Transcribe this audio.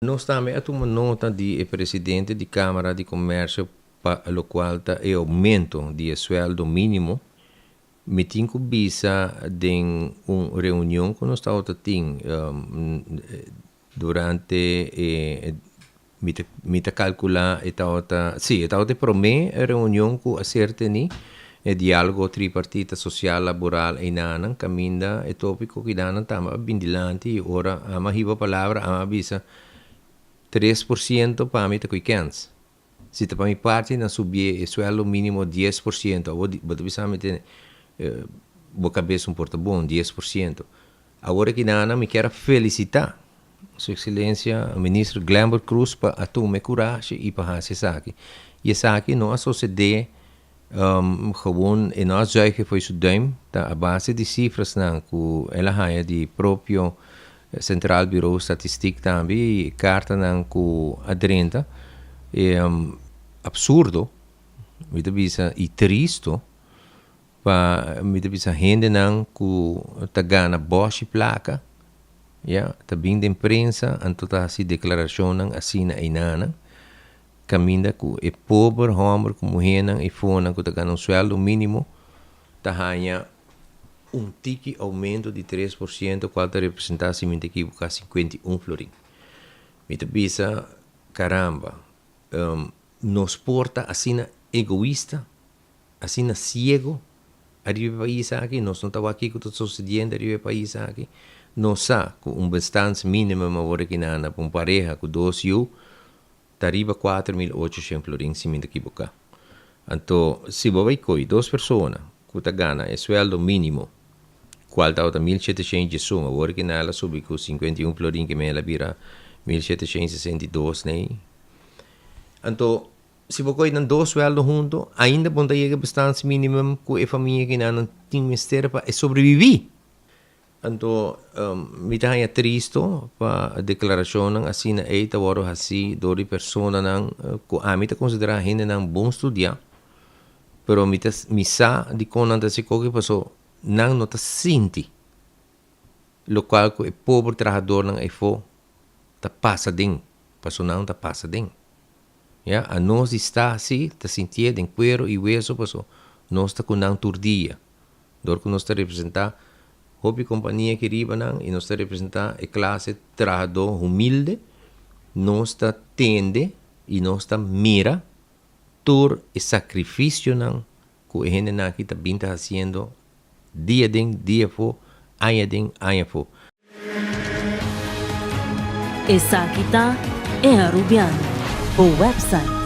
Nos tambe a tuma nota di e presidente di Camara di Comercio pa locual ta e aumento di e sueldo minimo. Mi tin cu bisa den un reunion cu nos tabata tin durante e mi ta mi ta calcula e tabata si e tabata e prome reunion cu a ser teni e dialogo tripartita social laboral einanan caminda e topico kidanan tambe a bin dilanti y ora ami a hiba palabra ami a bisa 3% pa mi ta cu kens. Si ta pa mi parti nan subi e sueldo minimo 10%, awor bo ta bisa mi tene bo cabes un por ta bon 10%. Awor aki nan mi kier a felicita Su Excelencia Minister Glenbert Croes pa a tuma e curashi y pa haci esaki. Y esaki no a socede gewoon e no a zuig e fo'i su duim, ta a base di cifrasnan cu el a haya di propio Centraal Bureau Statistiek tambe y cartanan cu a drenta. E absurdo, mi ta bisa, y tristo pa mi ta bisa hendenan cu ta gana boshi placa, ya, ta bin den prensa anto ta haci declaracionnan asina einanan, caminda cu e pober homber cu muhernan y fonan cu ta gana un sueldo minimo ta haya un tiki aumento di 3% cual ta representa, si mi ta ekiboca, 51 florin. Mi ta bisa, caramba, nos por ta asina egoista, asina ciego ariba e pais aki? Nos no ta wak kico ta sucediendo ariba e pais aki? Nos sa cu un bestaansminimum awor aki na anda pa un pareha cu dos yu ta riba 4800 florin, si mi ta ekiboca. Anto si bo bay coy dos persona cu ta gana e sueldo minimo, cual tabata 1711, awor aki na el a subi cu 51 florin, ke mey el a bira 1762 ney. Anto si bo coy nan dos sueldo hunto, ainda bo no ta yega e bestaansminimum cu e famia kinan nan tin mester pa e sobrevivi. Anto mi ta haña tristo pa declaracionnan asina ey ta wordo haci door di personanan cu ami ta considera hendenan bon studia, pero mi ta mi sa dicon nan ta haci koki, paso nan no ta sinti locual cu e pober trahadornan eyfo ta pasa den, paso nan ta pasa den. Ya, anos di sta asi ta sintié den cuero y hueso paso nos ta cu nan tur dia. Dor cu nos ta representa hopi compania aki riba nan y nos ta representa e clase trahador humilde, nos ta tende y nos ta mira tur e sacrificionan cu e hendenan aki ta bin ta haciendo dia den, dia afo, aña den, aña afo. Esaki ta E Arubiano, bo website.